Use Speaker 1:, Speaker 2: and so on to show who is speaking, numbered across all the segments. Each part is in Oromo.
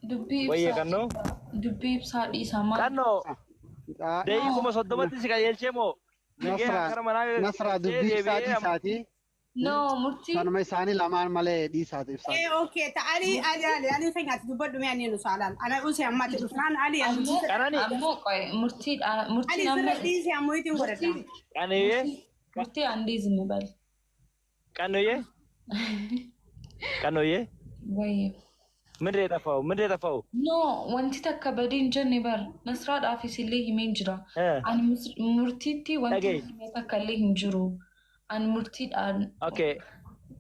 Speaker 1: Dubbii
Speaker 2: Wayye
Speaker 1: ibsaa
Speaker 2: qannoo.
Speaker 1: Dubbii ibsaa dhiisaa maal?
Speaker 2: Qannoo daqiiquma 30tti si qajeelchee moo nagee
Speaker 3: Nasraa
Speaker 2: akkana manaa
Speaker 3: Nasraa
Speaker 2: galchee
Speaker 3: dubbii ibsaa
Speaker 2: deebi'ee amma.
Speaker 3: dhiisaatii
Speaker 1: No, murtii
Speaker 3: kanuma isaanii lamaan malee dhiisaati ibsaa.
Speaker 4: Eh, okay, ta Ali, Ali, Ali, Ali keenya ati dubbadhu mee ani nu saalaan. Ana usee amma ati dhufnaan Ali ani
Speaker 1: ammoo
Speaker 2: Qanani
Speaker 1: ammoo qoy murtiidha
Speaker 4: Ali
Speaker 1: murtiin amma
Speaker 4: sirra dhiisee ammoo ittiin godhadha.
Speaker 1: murtii
Speaker 2: qaniyyee
Speaker 1: murtii murtii አንዴ ዝም በል
Speaker 2: qannoyyee qannoyyee
Speaker 1: ወይ
Speaker 2: ምንድን ነው የጠፋው? ምንድን ነው የጠፋው?
Speaker 1: No, wanti takka badii hin jenne bar Nasraadhaafis illee himeen jira. Ani murtiitti wanti
Speaker 2: Dhagahi.
Speaker 1: hime takka illee hin jiru. Ani murtiidhaan
Speaker 2: Okay.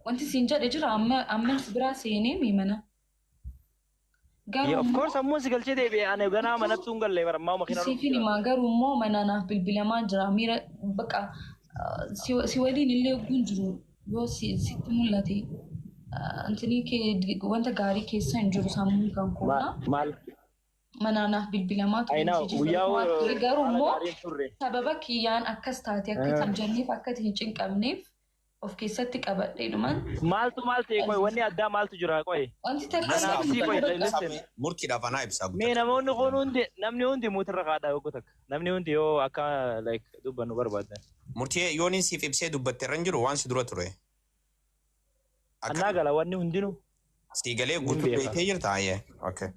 Speaker 1: wanti siin jedhe jira amma amma biraa seenee miimana.
Speaker 2: Yeah,
Speaker 1: Garuu
Speaker 2: of
Speaker 1: immoo
Speaker 2: course ammoo si galchee deebi'e ani ganaa manatti hin galle bara ammaa makiinaa
Speaker 1: siifin
Speaker 2: jira.
Speaker 1: himaa garuu immoo mana naaf bilbilamaa jira. Miira bakka si waliin illee ogguun jiru yoo sitti mul'ate antinii kee wanta gaarii keessa hin jiru sammuun kan koodha.
Speaker 2: Maal?
Speaker 1: Mana naaf bilbilamaa ture
Speaker 2: I know
Speaker 1: message
Speaker 2: guyyaa
Speaker 1: barreeffamaa ture garuu
Speaker 2: haala
Speaker 1: immoo
Speaker 2: gaariin turre.
Speaker 1: sababa kiyyaan akkas taate akka hin jenneef akka hin cinqabneef of keessatti qabadhee dhuman
Speaker 2: Maaltu maal ta'e qoy wanni addaa maaltu jira qoy.
Speaker 1: wanti takka
Speaker 2: Anaaf
Speaker 1: illee
Speaker 2: sii qoy
Speaker 1: bakka
Speaker 2: listen.
Speaker 5: Murtiidhaaf anaa ibsaa
Speaker 2: Mee
Speaker 5: guuttatu.
Speaker 2: namoonni kun hundi namni hundi muutirra kaadhaa yogguu takka. Namni hundi yoo akka like dubbannu barbaadan.
Speaker 5: Murtii yooniin siif ibsee dubbatte irra hin jiru waan si dura ture.
Speaker 2: Annaa
Speaker 5: Akka
Speaker 2: gala wanni hundinuu
Speaker 5: sii galee
Speaker 2: hin
Speaker 5: guutuu
Speaker 2: beeka.
Speaker 5: beektee jirta ayyee. Okay.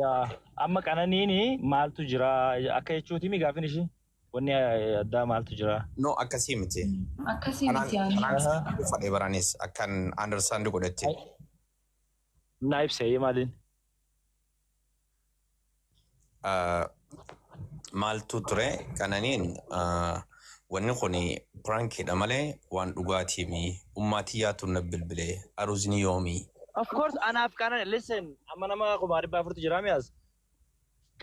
Speaker 2: Yaa amma qananiini maaltu jira akka jechuuti mi gaafin ishii wanni addaa maaltu jira.
Speaker 5: No akkasii miti.
Speaker 1: Akkasii
Speaker 5: Kanaan
Speaker 1: miti ani.
Speaker 5: kanaan
Speaker 2: Aha.
Speaker 5: uffadhe baranis akkan understand godhatti.
Speaker 2: Naa ibsee maaliin?
Speaker 5: Maaltu ture qananiin wanni kun prankiidha malee waan dhugaatiimi. Ummaatii yaatu na bilbilee aruuzni yoomii.
Speaker 2: Of course anaaf qanani listen amma nama 400,000 jira mi'as.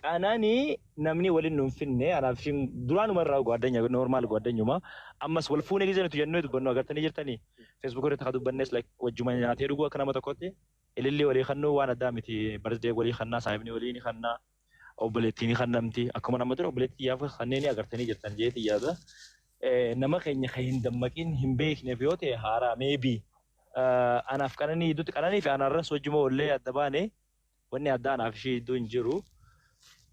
Speaker 2: Qananii namni waliin nuun finne anaaf ishiin duraanuma irraa gwaddanya normal gwaddanyuma ammas wal fuune gisee nuti jennee dubbannu agartanii jirtanii Facebook irratti akka dubbannes like wajjuma nyaatee dhuguu akka nama tokkotti ilillee walii kannuu waan addaa miti birthday walii kannaa saahibni walii ni kannaa obboleettii ni kannamti akkuma nama ture obboleettii yaafa kanneen agartanii jirtan jeeti yaada. Nama keenya kan hin dammaqin hin beekneef yoo ta'e haaraa maybe anaaf qananii gidduutti qananii fi anaarras wajjuma wallee adda baane wanni addaa anaaf ishee gidduu hin jiru.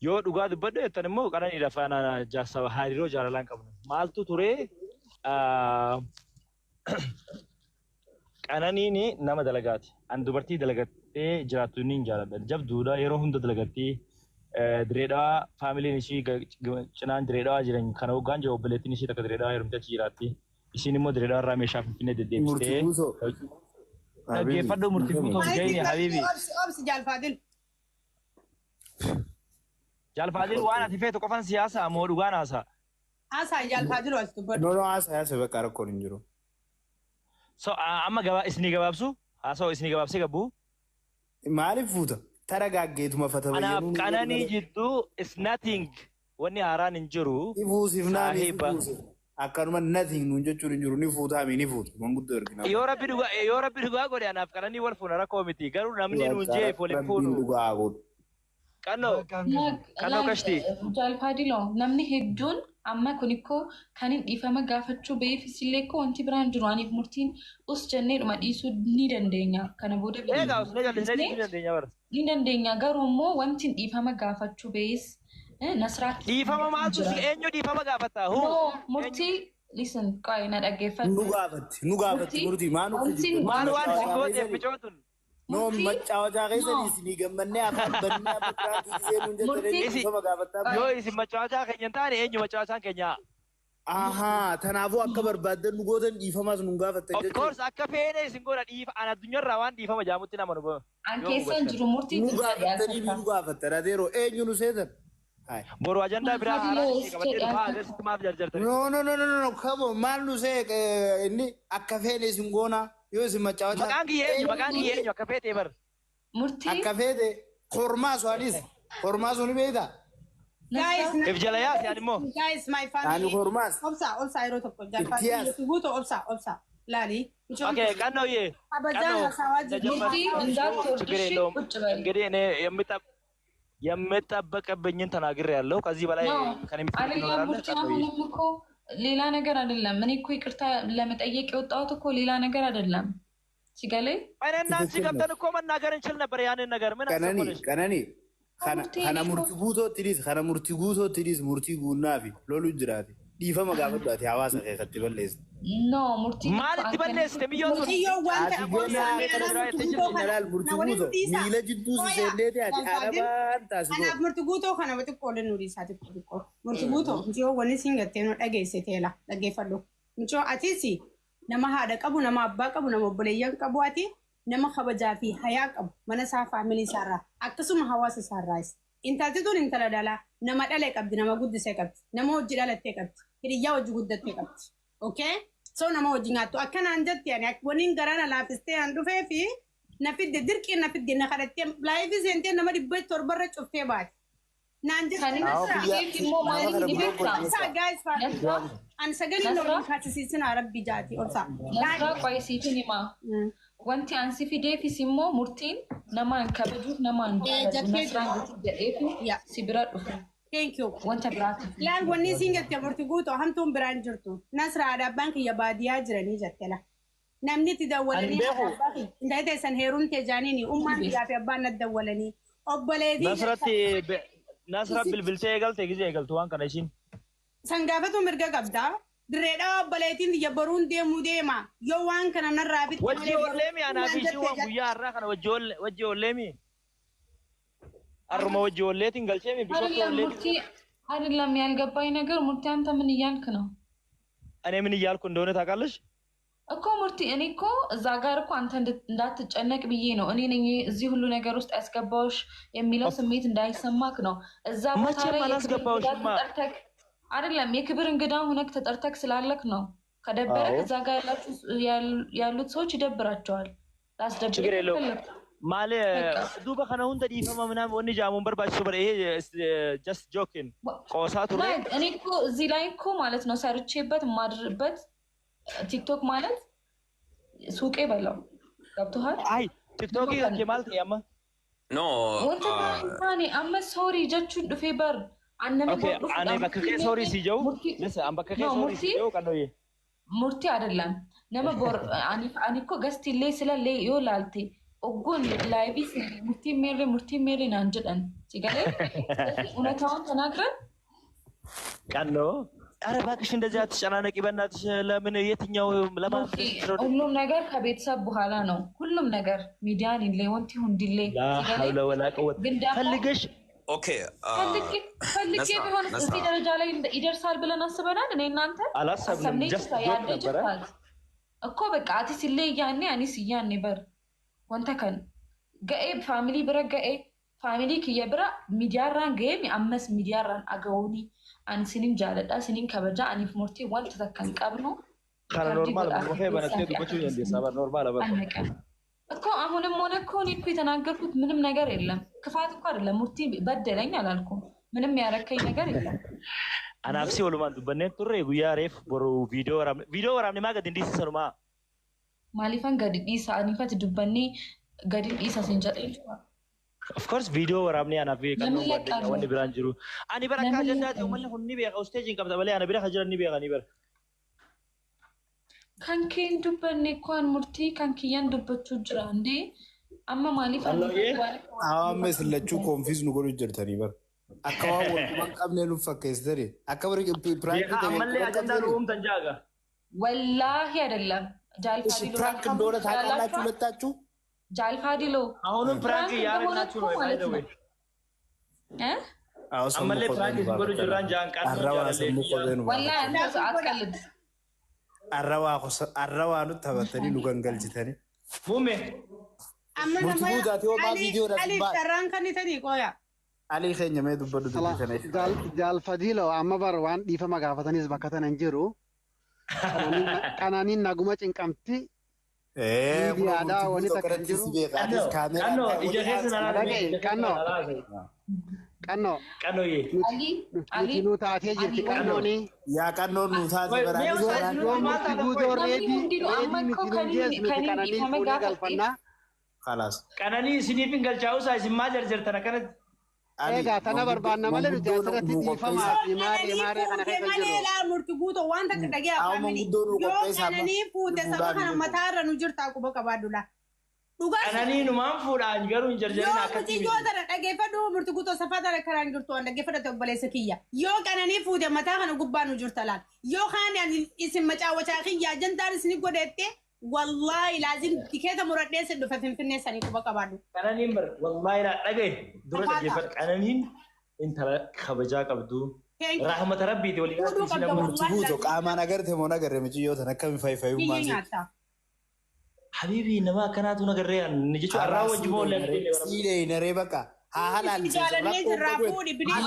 Speaker 2: Yoo dhugaa dubbadhu jettan immoo qananiidhaaf ana jaarsa hariiroo jaalalaan qabnu. Maaltu ture qananiin nama dalagaati. An dubartii dalagattee jiraattu ni jaaladha. Jabduudha yeroo hunda dalagattee direedhaa faamiliin ishii cinaan direedhaa jiran kana hoggaan jiru obboleettiin ishii takka direedhaa heerumtee achi jiraatti. Ishiin immoo direedhaa irraa meeshaa finfinnee
Speaker 6: Murtii
Speaker 2: deddeebistee
Speaker 6: guutoo.
Speaker 2: dhaggeeffadhu murtii guutuu hin gahini habiibi.
Speaker 4: Obsi, obsi jaalfaadil.
Speaker 2: Jaalfaadil waan ati feetu qofan siyaasaa moo dhugaan haasaa?
Speaker 4: Haasaa jaalfaadil as dubbadhu.
Speaker 6: No, no, haasa haasa bakka rakkoon hin jiru.
Speaker 2: So amma gabaa isinii gabaabsu haasa'u isinii gabaabsee gabbuu.
Speaker 6: Maaliif fuuta? Tara gaaggeetuma
Speaker 2: Anaaf
Speaker 6: fatabayyanii nu godhu
Speaker 2: qananii
Speaker 6: malee.
Speaker 2: jidduu is nothing wanni haaraan hin jiru
Speaker 6: Ni fuusifnaa ni
Speaker 2: saahiba.
Speaker 6: fuusif. Akkanuma nothing nuun jechuun hin jiru ni fuutaami ni fuutu. Manguddoo ergina.
Speaker 2: Yoo rabbi dhugaa godhe anaaf qananii wal fuuna rakkoo miti garuu namni nuun
Speaker 6: Bakka
Speaker 2: jeef wal hin
Speaker 6: rabbiin
Speaker 2: fuunu.
Speaker 6: dhugaa godhu.
Speaker 2: Qannoo qannoo kashti.
Speaker 1: Jaalfaadiloo namni hedduun amma kun ikkoo kan hin dhiifama gaafachuu beefis illee ikkoo wanti biraan jiru aniif murtiin us jennee dhuma dhiisuu ni dandeenya. Kana booda
Speaker 2: Egaa usnee jallisnee dhiisuu dandeenya bara.
Speaker 1: ni dandeenya garuu immoo wanti hin dhiifama gaafachuu bees Nasraatti
Speaker 2: Dhiifama maaltu
Speaker 1: jira.
Speaker 2: si eenyu dhiifama gaafata? Huu
Speaker 1: No,
Speaker 2: eenyu?
Speaker 1: murtii listen qoy na dhaggeeffadhu.
Speaker 6: Nu gaafatti nu gaafatti
Speaker 1: Murtii
Speaker 6: murtii maa nu
Speaker 1: wanti
Speaker 6: kijibde
Speaker 2: Maal waan isin
Speaker 6: machaawachaa
Speaker 2: gooteef
Speaker 6: keessanii.
Speaker 2: micootun?
Speaker 6: No
Speaker 1: murtii
Speaker 6: machaawachaa keessanii
Speaker 1: no
Speaker 6: isinii gammannee afaan bannee amma biraatii gisee nuun jettanii
Speaker 1: murtii
Speaker 2: Isi
Speaker 6: dhiifama gaafattaa
Speaker 2: yoo
Speaker 6: murtii.
Speaker 2: isin machaawachaa keenya hin taane eenyu machaawachaan keenya?
Speaker 6: Ahaa tanaafuu akka barbaaddan nu gootan dhiifamaas nun gaafattan
Speaker 2: Of
Speaker 6: jechuudha.
Speaker 2: course akka feene isin godha dhiifa an addunyaarraa waan dhiifama jaamutti nama nu
Speaker 1: an
Speaker 2: yoo
Speaker 1: keessa hin
Speaker 2: hubattan.
Speaker 1: jiru murtii
Speaker 6: Nu
Speaker 1: jedhe
Speaker 6: gaafattanii
Speaker 1: asirra.
Speaker 6: nu gaafattan adeeroo eenyu nu seetan? Hai.
Speaker 2: Boru ajandaa biraa haaraa
Speaker 1: Jaalfaadiloo
Speaker 2: isinii
Speaker 1: us
Speaker 2: qabadhee
Speaker 1: jedhe
Speaker 2: dhufaa
Speaker 1: asirra.
Speaker 2: agarsiistu maaf jarjartani?
Speaker 6: No no no no no come on maal nu see inni akka feene isin goonaa yoo isin machaawachaa
Speaker 2: Maqaan kiyya eenyu?
Speaker 6: eenyu
Speaker 2: Maqaan kiyya eenyu? Akka feetee bar.
Speaker 1: Murtii
Speaker 6: akka feete kormaa anis kormaa suni beektaa?
Speaker 4: Guys,
Speaker 1: Nasraa
Speaker 2: If jala yaasi ani immoo.
Speaker 4: guys, my
Speaker 6: Ani
Speaker 4: family.
Speaker 6: kormaas
Speaker 4: Obsa, obsa yeroo tokko
Speaker 6: itti
Speaker 4: jaalfaadil
Speaker 6: yaas.
Speaker 4: guutuu obsa, obsa. Laali. Mucaan
Speaker 2: Okay
Speaker 4: kun
Speaker 2: qannooyye
Speaker 4: kabajaan
Speaker 2: qannoo
Speaker 4: haasawaa jirti.
Speaker 2: ተጀመር
Speaker 1: murtii እንዳትወርድ
Speaker 2: ችግር
Speaker 1: እሺ
Speaker 2: የለውም።
Speaker 1: ቁጭ በል።
Speaker 2: እንግዲህ እኔ የምጠበቅብኝን ተናግሬያለሁ። ከዚህ በላይ
Speaker 1: ነው
Speaker 2: ከእኔ የሚጠበቅ ነገር
Speaker 1: አይደለም
Speaker 2: አለ?
Speaker 1: ሙርቲ፣
Speaker 2: ቀጥሎዬ
Speaker 1: አሁንም እኮ ሌላ ነገር አይደለም። እኔ እኮ ይቅርታ ለመጠየቅ የወጣሁት እኮ ሌላ ነገር አይደለም። ሲገሌ
Speaker 2: እኔ እና አንቺ ገብተን እኮ መናገር እንችል ነበር ያንን ነገር። ምን
Speaker 6: Qananii
Speaker 2: አስቸኮለሽ?
Speaker 6: qananii kana
Speaker 1: Murtii
Speaker 6: kana murtii guutootti dhiis, kana murtii guutootti dhiis, murtii guunnaa fi lolu jiraate dhiifama gaafadhu ati hawaasa keessatti balleessa.
Speaker 1: No murtii
Speaker 2: ማን ትበለስ የሚየው
Speaker 4: Muciyyoo wanta
Speaker 6: Ati goonaa
Speaker 4: obsa
Speaker 6: kana
Speaker 4: murtii guutoo kana
Speaker 6: Laal murtii
Speaker 4: na waliin
Speaker 6: guutoo
Speaker 4: dhiisaa.
Speaker 6: miila jidduu si seenneeti ati
Speaker 4: Jalfaadin.
Speaker 6: arabaan taasifoo.
Speaker 4: Anaaf murtii guutoo kana xiqqoo nu dhiisaa xiqqoo xiqqoo. Murtii guutoo muciyyoo wanni siin gattee nu dhageesse teela dhaggeeffadhu. Muciyyoo atis nama haadha qabu, nama abbaa qabu, nama obboleeyyan qabu, ati nama kabajaa fi hayaa qabu mana isaa faamilii isaarraa akkasuma hawaasa isaarraas. Intalti tun intala dhalaa nama dhale qabdi, nama guddisee qabdi, nama hojii dhalattee qabdi, hiriyyaa hojii guddattee qabdi. Okay? So nama hojii nyaattu akkanaan jette ani waniin garaana laaffistee an dhufee fi na fidde dirqii na fidde na kadhattee live seentee nama 700rra cuftee baate. Naan jette
Speaker 1: Kan inni
Speaker 4: Nasraa.
Speaker 1: siif immoo maaliif ni beektaa?
Speaker 4: Obsaa guys faamilii.
Speaker 1: Nasraa
Speaker 4: Ani sagalee
Speaker 1: Nasraa?
Speaker 4: loonii kaachisiisin rabbi jaati obsaa.
Speaker 1: Nasraa ቆይ siifin himaa. Wanti an si fideefis immoo murtiin namaan kabajuuf namaan jaalladhu
Speaker 4: jettee
Speaker 1: Nasraan
Speaker 4: jirti.
Speaker 1: gati jedheefi
Speaker 4: Yeah.
Speaker 1: si bira dhufe
Speaker 4: Thank you.
Speaker 1: wanta biraatiif.
Speaker 4: Laal wanni isiin jette murti guutuu hamtuun biraan jirtu. Nasraadha abbaan kiyya baadiyyaa jiranii jette la. Namni itti dawwalanii
Speaker 2: Ani beeku.
Speaker 4: abbaa kiyya. Intalli teessan heerumte jaaniini ummaan kiyyaa fi abbaan natti dawwalanii. Obboleetii
Speaker 2: Nasratti Nasra bilbiltee eegalte ጊዜ eegaltu waan kana ishiin.
Speaker 4: San gaafatu mirga qabdaa. Dirreedhaa obboleettiin kiyya boruun deemuu deema. Yoo waan kana narraa bitte
Speaker 2: Wajji oolleemi anaa fi ishiin waan guyyaa har'aa kana wajji oolleemi. Har'uma wajji oolleetiin galcheemi bishooftuu
Speaker 1: አይደለም
Speaker 2: oolleetiin.
Speaker 1: ሙርቲ አይደለም ያልገባኝ ነገር ሙርቲ አንተ ምን እያልክ ነው?
Speaker 2: እኔ ምን እያልኩ እንደሆነ ታውቃለሽ?
Speaker 1: እኮ ሙርቲ እኔ እኮ እዛ ጋር እኮ አንተ እንዳትጨነቅ ብዬ ነው። እኔ ነኝ እዚህ ሁሉ ነገር ውስጥ ያስገባሁሽ የሚለው ስሜት እንዳይሰማክ ነው። እዛ ቦታ
Speaker 2: መቼም
Speaker 1: ላይ የክብር እንግዳ
Speaker 2: አላስገባሁሽማ።
Speaker 1: ተጠርተክ አይደለም የክብር እንግዳ ሆነክ ተጠርተክ ስላለክ ነው። ከደበረክ
Speaker 2: አዎ
Speaker 1: እዛ ጋር ያሉት ሰዎች ይደብራቸዋል። ላስደብርክ
Speaker 2: ችግር የለውም።
Speaker 1: አልፈለኩም።
Speaker 2: Maal
Speaker 1: በቃ
Speaker 2: duuba kana hunda dhiifama ምናምን wanni jaamuun barbaachisu bara ይሄ just joking qoosaa turre.
Speaker 1: ማለት እኔ እኮ እዚህ ላይ እኮ ማለት ነው ሰርቼበት የማድርበት ቲክቶክ ማለት ሱቄ በላው ገብቶሃል?
Speaker 2: Ay tiktookii kan kee maal ta'e amma?
Speaker 5: No,
Speaker 1: Wanta taane amma sorry jechuun dhufee bar annami
Speaker 2: Okay,
Speaker 1: bor
Speaker 2: ani
Speaker 1: dhufuudha
Speaker 2: bakka kee
Speaker 1: murtii
Speaker 2: sorry si jedhu
Speaker 1: murtii
Speaker 2: listen an bakka
Speaker 1: no
Speaker 2: kee sorry si
Speaker 1: murtii
Speaker 2: jedhu qannoyye.
Speaker 1: murtii አይደለም nama bor ani እኮ guestillee silallee yoo laalte oggoon live murtii meerre murtii meerre naan jedhan ሲገሌ ስለዚህ እውነታውን ተናግረን
Speaker 2: ቀኖ ኧረ እባክሽ እንደዚህ አትጨናነቂ በእናትሽ። ለምን የትኛው ለማን
Speaker 1: ሙርቲ ሁሉም ነገር ከቤተሰብ በኋላ ነው። ሁሉም ነገር ሚዲያን ኢሌ ወንቲ ሁንዲሌ
Speaker 2: ላ
Speaker 1: ሲገሌ
Speaker 2: ሐውለ ወላ ቁወት
Speaker 1: ግን ደግሞ
Speaker 2: ፈልገሽ
Speaker 5: okay.
Speaker 1: ፈልጌ ፈልጌ
Speaker 5: Nasra,
Speaker 1: ቢሆን
Speaker 5: Nasra.
Speaker 1: እዚህ ደረጃ ላይ ይደርሳል ብለን አስበናል። እኔ እናንተ
Speaker 2: አላሰብንም።
Speaker 1: አሰብኔ
Speaker 2: ጀስት
Speaker 1: ጅርታ
Speaker 2: ጆክ
Speaker 1: ያደ
Speaker 2: ነበረ።
Speaker 1: ጅርታ እኮ በቃ አቲ ሲሌ እያኔ አኒስ እያኔ በር ወንተ ከን ገኤ ፋሚሊ ብረ ገኤ ፋሚሊ ክየ ብረ ሚዲያራን ገኤ አመስ ሚዲያራን አገውኒ አን ሲኒን ጃለዳ ሲኒን ከበጃ አኒፍ ሙርቲ ወንተ ተከን ቀብኑ
Speaker 2: Kana
Speaker 1: ሪከርዲ
Speaker 2: normal
Speaker 1: godhaa
Speaker 2: morma kee banattee
Speaker 1: keessaa fi
Speaker 2: dubbachuu
Speaker 1: akka
Speaker 2: dandeessa. Bara normal bara.
Speaker 1: አለቀ እኮ። አሁንም ሆነ እኮ እኔ እኮ የተናገርኩት ምንም ነገር የለም። ክፋት እኮ አይደለም። ሙርቲ በደለኝ አላልኩም። ምንም ያረከኝ ነገር የለም።
Speaker 2: Anaaf si walumaan dubbannee turre guyyaa reef boru viidiyoo waraabne viidiyoo waraabne maa gadi hin dhiisisanumaa.
Speaker 1: Maaliifan gadi dhiisa anifati dubbannee gadi dhiisa sin jedhee jira.
Speaker 2: Of course viidiyoo waraabnee anaaf
Speaker 1: Namni
Speaker 2: qannoon ጓደኛ
Speaker 1: laqqaanu.
Speaker 2: wanni biraan jiru. Ani bara akka
Speaker 1: Namni
Speaker 2: ajandaati
Speaker 1: laqqaanu.
Speaker 2: uummanni kun ni beeka usteejiin qabda malee ana bira kan jiran ni beekanii bara.
Speaker 1: Kan keen dubbanne እኮ an murtii kan kiyyan dubbachuu jira እንዴ amma maaliif ani
Speaker 2: Qannooyyee
Speaker 6: Amma isin lachuu confuse nu godhu jirtanii bara. Akka waan wal quban qabnee nuuf fakkeessitanii. Akka warri prank
Speaker 2: beekaa
Speaker 6: ta'e wal
Speaker 2: ammallee
Speaker 6: quban
Speaker 2: ajandaa nu
Speaker 6: qabnee.
Speaker 2: uumtan jaaga.
Speaker 1: ወላሂ አይደለም
Speaker 6: እሺ
Speaker 1: ጃልፋዲሎ
Speaker 6: prank እንደሆነ ታውቃላችሁ ሁለታችሁ?
Speaker 1: ጃልፋዲሎ
Speaker 2: አሁንም prank
Speaker 1: prank እንደሆነ
Speaker 2: እያደረግናችሁ
Speaker 1: እኮ
Speaker 2: ነው by
Speaker 1: ማለት
Speaker 2: the
Speaker 1: ነው
Speaker 2: way.
Speaker 1: እ
Speaker 6: አዎ ሰሙ
Speaker 2: Ammallee
Speaker 6: kophee
Speaker 2: prank
Speaker 6: nu
Speaker 2: isin godhu
Speaker 6: baafattan.
Speaker 2: jirraan jaan qannoo
Speaker 6: Arrawaa
Speaker 2: jaalallee
Speaker 6: sammuu
Speaker 2: kiyyaa.
Speaker 6: kophee nu
Speaker 1: ወላሂ
Speaker 6: baafattan.
Speaker 1: አንተ አትቀልድ።
Speaker 6: Arrawaa nutti taphattanii nu gangalchitanii.
Speaker 2: Muummee
Speaker 4: Amma
Speaker 6: Murtii
Speaker 4: nama
Speaker 6: guutaati hoo maa
Speaker 4: Ali
Speaker 6: viidiyoodhaaf
Speaker 4: Ali
Speaker 6: hin baane?
Speaker 4: carraan kan itanii qoya.
Speaker 6: Alii keenya mee dubbadhu dubbii kana.
Speaker 3: Jaalfadiilo amma bar waan dhiifama gaafatanis bakka tana hin jiru. Qananiin naguma cinqamti.
Speaker 6: Ee kun
Speaker 3: Miidiyaadhaa
Speaker 6: murtii
Speaker 3: wani
Speaker 6: guutuu
Speaker 3: takka hin
Speaker 6: akkanatti
Speaker 3: jiru.
Speaker 6: si beeka. Atis
Speaker 2: qannoo
Speaker 6: kaameeraa
Speaker 2: qannoo ija
Speaker 6: waliin
Speaker 2: keessa na
Speaker 6: haasa'aa.
Speaker 2: laala
Speaker 3: Dhaga'i
Speaker 2: ija keessa
Speaker 3: qannoo
Speaker 2: na laala.
Speaker 3: qannoo
Speaker 2: Qannooyyee.
Speaker 1: አሊ አሊ
Speaker 3: nuti nu taatee
Speaker 1: አሊ
Speaker 3: jirti
Speaker 1: ወላሂ
Speaker 3: qannooni.
Speaker 6: Yaa qannoon nu taate
Speaker 2: Wait,
Speaker 6: bara
Speaker 2: mee
Speaker 6: atis
Speaker 2: usaa
Speaker 6: bara.
Speaker 2: isin
Speaker 3: Yoo
Speaker 2: nuti maal
Speaker 3: murtii
Speaker 2: taatan
Speaker 3: guutoo
Speaker 2: qoy?
Speaker 1: namni
Speaker 3: reedii
Speaker 1: hundinuu amma
Speaker 3: reedii
Speaker 1: እኮ
Speaker 3: miti nuun
Speaker 1: ከኒን
Speaker 3: jees nuti
Speaker 1: ከኒን
Speaker 3: qananiin
Speaker 1: dhiifama
Speaker 3: fuunee
Speaker 1: gaafadheef
Speaker 3: galfannaa.
Speaker 6: Kalaas.
Speaker 2: Qananii isiniif hin galchaa'u isaa isin maal jarjartan akkanatti?
Speaker 3: Egaa tana barbaanna malee nuti asirratti dhiifamaa fi maaree maaree kana keessa
Speaker 4: malee
Speaker 3: jirru.
Speaker 4: Laa murti guutoo waan takka dhagee
Speaker 6: Haa,
Speaker 4: afaan
Speaker 6: manguddoo nu
Speaker 4: yoo
Speaker 6: qopheessa amma.
Speaker 4: qananii fuute saba kana mataarra nu jirtaa quba qabaadhu laa. Dhugaa
Speaker 2: Qananii numaan fuudhaan garuu hin jarjarin
Speaker 4: yoo
Speaker 2: akkatti
Speaker 4: mucayyoo tana dhageeffadhu murti guutoo safaa tana karaan jirtu waan dhaggeeffadhate obboleessa kiyya. Yoo qananii fuute mataa kana gubbaa nu jirta laal. Yoo kaan ani isin macaawwachaa kiyya ajantaan isin godhette wallaahi laazim tikeeta muradhee sin dhufe Finfinnee sanii quba qabaadhu.
Speaker 2: Qananiin bar wallaahi laa dhagaye dura
Speaker 4: Fafaata.
Speaker 2: dhaggeeffadhu. Qananiin intala kabajaa qabdu.
Speaker 4: Thank you.
Speaker 2: Rahmata rabbiiti walii
Speaker 4: Fuudhuu
Speaker 2: galatti
Speaker 4: qabda
Speaker 2: nama
Speaker 6: Murti
Speaker 4: wallaahi
Speaker 6: guuto
Speaker 4: laazim.
Speaker 6: qaamaan agarte moo nagarre mucayyoo tan akkami
Speaker 4: Biyya
Speaker 6: fayyummaan sitti.
Speaker 4: nyaata.
Speaker 2: Habiibi nama akkanaatu nagarree ani jechuun arraa wajji boolla
Speaker 6: Sii dheeyinaree bakka haa halaan
Speaker 4: Jaalannee jirraa fuudhi biliis.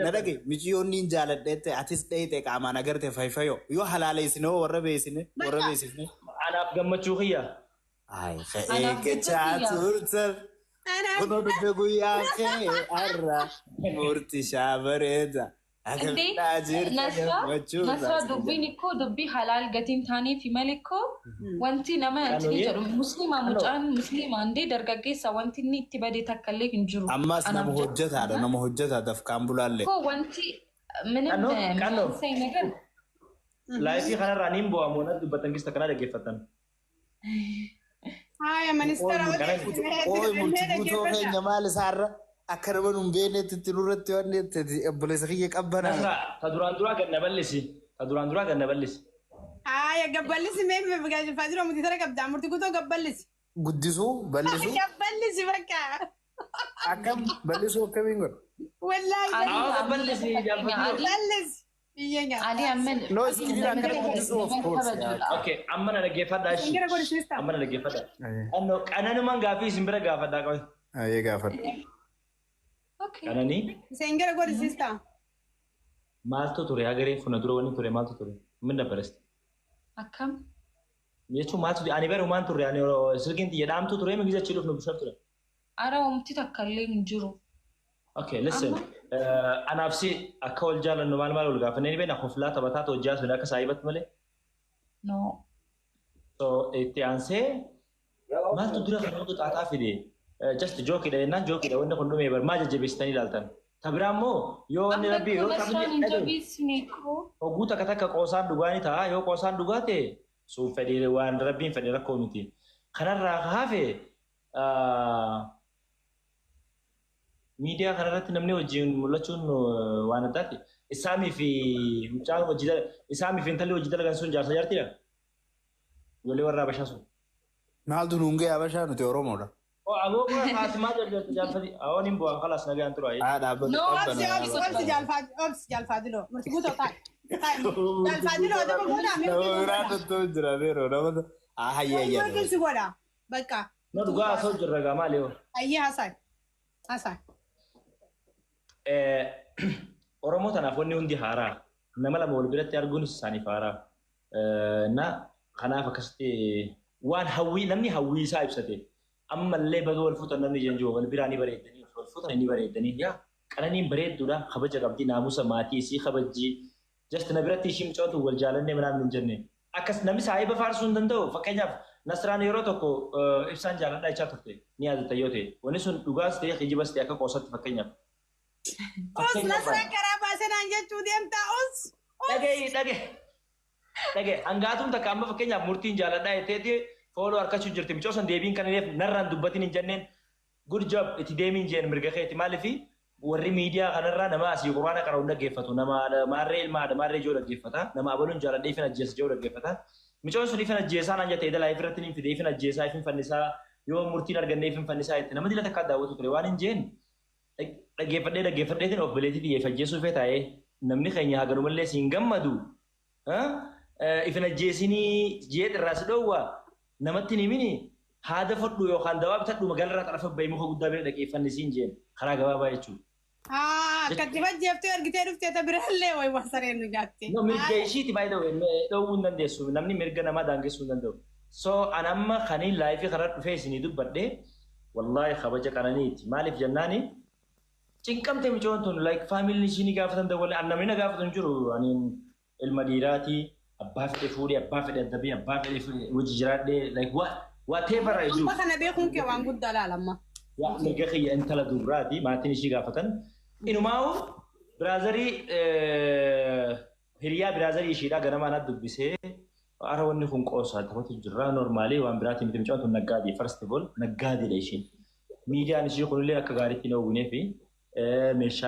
Speaker 6: Na dhagaye mucayyoon niin jaaladheette atis dheeyite qaamaan agarte fayyfayyoo yoo halaaleessine hoo warra beeksine warra beeksifne.
Speaker 2: Anaaf gammachuu kiyya.
Speaker 6: Ay
Speaker 1: Anaaf
Speaker 6: eeggachaa
Speaker 1: gammachuu
Speaker 6: turtan kunoo dhufe guyyaa kee har'a murti shaabareeda.
Speaker 1: እንዴ
Speaker 6: Akkamidhaa jirta
Speaker 1: Nasra
Speaker 6: gammachuu
Speaker 1: Nasra dubbiin ikkoo dubbii halaal gatiin taaneefi malee ikkoo wanti nama
Speaker 2: Qanoo
Speaker 1: inni jedhu muslima mucaan muslima indee dargaggeessa wanti inni itti bade takka illee hin jiru.
Speaker 6: Ammas
Speaker 1: Anaaf
Speaker 6: nama
Speaker 1: jedhu
Speaker 6: hojjetaadha nama hojjetaa dafqaan bulaallee.
Speaker 1: እኮ wanti ምንም
Speaker 2: Qannoo qannoo
Speaker 1: የሚያሳይ ነገር
Speaker 2: laayifii kanarraa niin bu'amu natti dubbatan kista kanaa dhaggeeffatan.
Speaker 4: Haaya ministeera
Speaker 6: Ooyi murti guutoo keenya maal isaarra akka nama nun beeknetti itti nurratti waan obboleessa kiyya qabbanaa.
Speaker 2: Nasra ta duraan duraa gad na bal'isi. Ta duraan duraa gad na bal'isi.
Speaker 4: Haaya gabballisi mee faajiroo murtii tara qabdaa murti guutoo gabballisi.
Speaker 6: Guddisuu bal'isuu
Speaker 4: Gabballisi bakka.
Speaker 6: akkam bal'isuu akkamiin godha?
Speaker 4: Wallaahi
Speaker 2: Haa gabballisi jaalfatino.
Speaker 4: ballisi. Biyya nyaata.
Speaker 1: Ali ammen
Speaker 6: No, iskiriin akkana guddisuu of course.
Speaker 2: Okay amma na dhaggeeffadhaa ishii.
Speaker 4: Gara godhisiista.
Speaker 2: Amma na dhaggeeffadhaa. Qannoo qananumaan gaaffii isin bira gaafadhaa qabe.
Speaker 6: Ayyee gaafadha.
Speaker 1: Okay.
Speaker 2: Qananii
Speaker 4: Isheen gara godhisiista.
Speaker 2: maaltu ture hagaree funa dura wanni ture maaltu ture min dabbareste.
Speaker 1: Akkam
Speaker 2: Jechuun maaltu ani bara humaan turre ani silkiin xiyya dhaamtu ture migisa achi dhufnu bishaan ture.
Speaker 1: Ara wanti takka illee hin jiru.
Speaker 2: Okay, listen. Anaaf si akka wal jaalannu maal maal wal gaafannee ni beekna koflaa taphataa hojjaa sun akka saayibatti malee.
Speaker 1: No.
Speaker 2: So itti aansee maaltu dura kan hojii xaaxaa fide just jookiidha jennaan jookiidha wanni kun dhumee bar maa jajjabeessitanii ilaaltan. Ta biraa immoo yoo wanni
Speaker 1: Amma
Speaker 2: rabbii yoo
Speaker 1: akkuma
Speaker 2: taphni
Speaker 1: isaan hin
Speaker 2: dhagahu
Speaker 1: jabeessine koo
Speaker 2: hogguu takka takka qoosaan dhugaa ni ta'a yoo qoosaan dhugaa ta'e sun fedhii waan rabbiin fedhe rakkoo miti. Kanarraa hafe miidiyaa kanarratti namni wajjin mul'achuun waan addaati. Isaamii fi mucaan hojii isaamii fi intalli hojii dalagan sun jaarsa jaartiidha. Ijoollee warra Habashaa sun.
Speaker 6: Maaltu nuun ga'e Habashaa nuti Oromoodha.
Speaker 2: Aboo kun Faatimaa jarjarti jaarfati. Awoon hin bu'an kalaas nagaan tura.
Speaker 6: Haa dhaabbata
Speaker 1: No,
Speaker 4: Obsi obsi obsi jaalfaadiloo jaalfaadiloo murti guutoo taa'e. Jaalfaadiloo nama godhaa mee
Speaker 6: Nama
Speaker 4: murti
Speaker 6: biraa
Speaker 4: godhaa.
Speaker 6: tuttuu jira beeroo nama haa hayyee
Speaker 4: Murtiin
Speaker 6: hayyee.
Speaker 4: si godhaa bakka.
Speaker 2: No dhugaa osoo jirra gaa maali yoo.
Speaker 4: Ayyee haasa'i. Haasa'i.
Speaker 2: Oromoo tanaaf wanni hundi haaraa. Nama lama wal biratti arguunis isaaniif haaraa. Na kanaaf akkasitti waan hawwii namni hawwii isaa ibsate. Ammallee baga wal fuutan namni jenjuu wal biraa ni bareeddanii wal fuutan ni bareeddanii yaa qananiin bareedduudha kabaja qabdi naamusa maatii isii kabajjii. Just na biratti ishii mucootu wal jaalannee manaan hin jenne. Akkas namni saahiba faarsuu hin danda'u. Fakkeenyaaf Nasraan yeroo tokko ibsaan jaaladhaa jechaa turte ni yaadatta yoo ta'e. Wanni sun dhugaas ta'e kijibas ta'e akka qoosatti fakkeenyaaf.
Speaker 4: Os Nasraan karaa baasee naan jechuu deemtaa os.
Speaker 2: Dhaga'i dhaga'i. Dhaga'i hangaatuun takka amma fakkeenyaaf murtiin jaaladhaa jetteeti fooloo harkachuu jirti. Mucoo san deebiin kan illee narraan dubbatiin hin jenneen good job itti deemiin jeen mirga keeti maaliifi warri miidiyaa kanarraa nama asii quraana qara'uun dhaggeeffatu nama maarree ilma haadha maarree ijoo dhaggeeffata nama abaluun jaaladhee ifin ajjeesa ijoo dhaggeeffata. Mucoon sun ifin ajjeesaa naan jette edalaa ifirratti ni fide ifin ajjeesaa ifin fannisaa yoo murtiin arganne ifin fannisaa jette nama dila takkaa daawwatu ture waan hin jeen dhaggeeffadhee dhaggeeffadheetiin of baleetii xiyyeef ajjeesuu fee taa'ee namni keenya haganumallee siin gammadu ifin ajjeesinii jeet irraa si dhoowwa namatti hin himini haada fudhu yookaan dawaa bitadhu magaalarraa xarafa bahii muka guddaa bira dhaqee fannisiin jeen karaa gabaabaa jechuudha.
Speaker 4: Akkatti fajjeeftee argitee dhuftee ta birallee wayi waan sareen nu nyaatte.
Speaker 2: No, mirga ishiiti by the way dhoowwuu hin dandeessu namni mirga namaa daangessuu hin danda'u. So an amma kaniin laayifii karaa dhufee isinii dubbadhee wallaahi kabaja qananiiti maaliif jennaani cinqamte micoon tun like faamiliin ishii ni gaafatan dawwalee an namni na gaafatu hin jiru ani ilma dhiiraati abbaa fedhe fuudhee abbaa fedhe addabee abbaa fedhe hojii jiraadhee like whatever I do.
Speaker 4: Amma kana beekuun kee waan guddaa laalamma.
Speaker 2: Yaa mirga kiyya, intala durraati, maatiin ishii gaafatan. Inumaa'u brother, hiriyaa brother ishiidhaa ganamaa na dubbisee, ara wanni kun qoosaa taphatu jirra, normal, waan biraatiin miti, mucaan tun naggaadii, first of all naggaadiidha ishiin. Miidiyaan ishii kunillee akka gaariitti hin oowwinee fi meeshaa